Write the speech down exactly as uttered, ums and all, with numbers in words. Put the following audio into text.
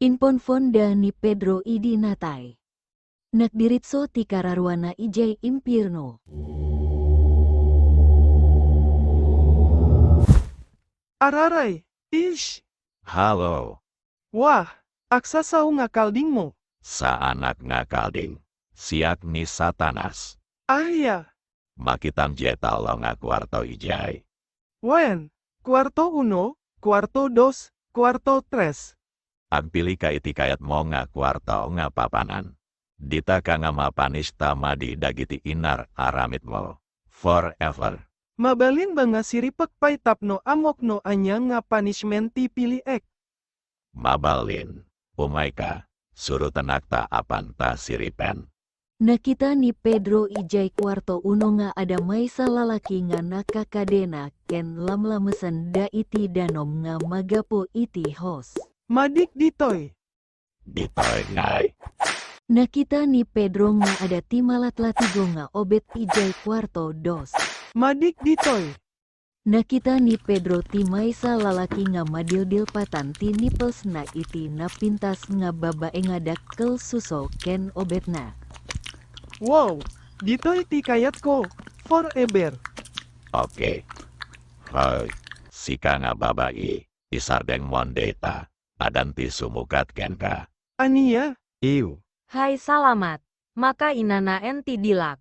Imponponda ni Pedro idi natay. Nagdiritso ti kararuana idiay impierno. Araray, ish! Hello. Wah, agsasao nga kaldingmo. Saanak nga kalding. Siak ni Satanas. Aya. Makitam diay tallo nga kuarto idiay. Wen, kuarto uno, kuarto dos, kuarto tres. Agpilika iti kayatmo nga kuarto nga papanan. Dita ka nga mapanis ta madi dagiti inar-aramitmo. Forever. Mabalin ba nga siripek pay tapno ammok no ania nga punishment ti piliek? Mabalin. Umayka. Surotanak ta apanta siripen. Nakita ni Pedro idiay kuarto uno nga adda maysa lalaki nga nakakadena ken lamlamesenda iti danum nga magapu iti hose. Madik ditoy. Ditoy ngay. Nakita ni Pedro nga adda ti malatlatigo nga ubet idiay kuarto dos. Madik ditoy. Nakita ni Pedro ti maysa lalaki nga madildilpatan ti nipples-na iti napintas nga babai nga dakkel suso ken ubetna. Wow! Ditoy ti kayatko, forever. Okay. Hoy, sika nga babai, isardengmon dita. Addan ti sumukat kenka. Ania? Ew. Hay salamat. Makainanaen ti dilak.